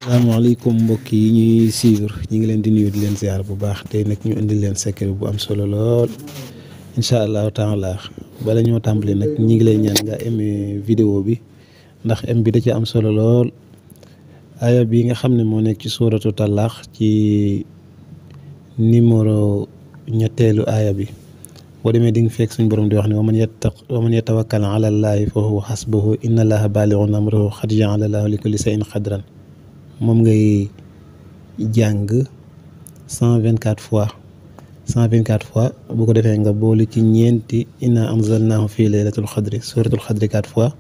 asalaamaaleykum mbokk yi ñuy suivre ñu ngi leen di nuyu di leen ziar bu baax tey nag ñu indil leen secret bu am solo lool incha allahu taala bala ñoo tàmbali nag ñi ngi lay ñaan nga aimé vidéo bi ndax m bi da ci am solo lool aya bi nga xam ne moo nekk ci suuratu talaax ci numéro ñetteelu aya bi boo demee di nga fekk suñ borom di wax ne wa man yatawakkal ala llaahi fa huwa xasbuhu inna allaha baaligu amrihi qad jaala llaahu li kulli shay'in qadran moom ngay jàng 124 fois 124 fois bu ko defee nga boole ci ñeenti inna anzalnaahu fii laylatul xadri suratul xadri 4 fois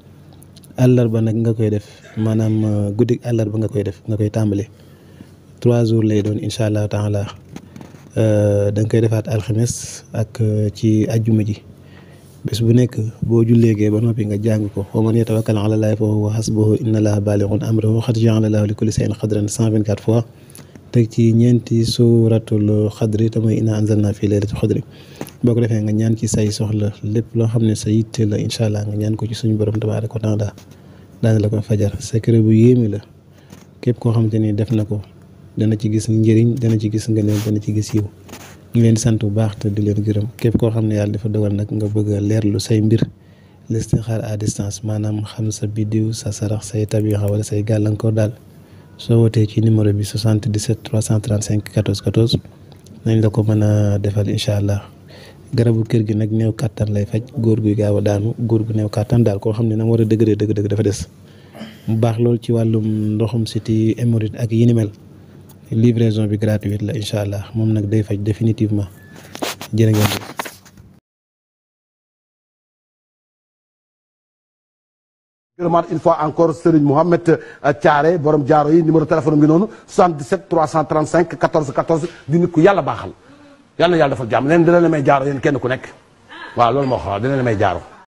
àllarba nag nga koy def maanaam guddi àllarba nga koy tàmbali 3 jours lay doon incha allah taala da nga koy defaat alxames ak ci ajjuma ji bés bu nekk boo julleegee ba noppi nga jàng ko wa man yatawakkal ala llaahi fa huwa hasbuhu inna llaaha baaligu amrihi qad jaala llaahu li kulli shay'in qadran 124 fois teg ci ñeenti suuratul xadri te mooy inna anzalnaa fii laylatul xadri boo ko defee nga ñaan ci say soxla lépp loo xam ne sa yitte la incha allah nga ñaan ko ci suñu borom tabaaraka wa taala daana la koy fajar secret bu yéeme la képp koo xamante ni def na ko dana ci gis njëriñ dana ci gis ngëneel dana ci gis yiw ñu leen di sant bu baax te di leen gërëm képp koo xam ne yàlla dafa dogal nag nga bëgg a leerlu say mbir listixaar à distance maanaam xam sa biddiw sa sarax say tabixa wala say gàllankoor daal soo wootee ci numéro bi 77 335 14 14 nañ la ko mën a defal incha allah garabu kër gi nag néew kàttan lay faj góor guy gaaw a daanu góor gu néew kàttan daal koo xam ne na war a dëgg dafa des mu baax lool ci wàllum ndoxum siti hémorroïde ak yi ni mel livraison bi gratuite la incha allah moom nag day faj définitivement jërë ngeen jëf. gërëmaat une fois encore Serigne Mohamed Thiaré borom jaaro yi numéro téléphone bi noonu 77 335 14 14 di nit ku yàlla baaxal yàlla na yàlla defal jàmm leen dina la may jaaro yéen kenn ku nekk waaw loolu moo xam dina la may jaaro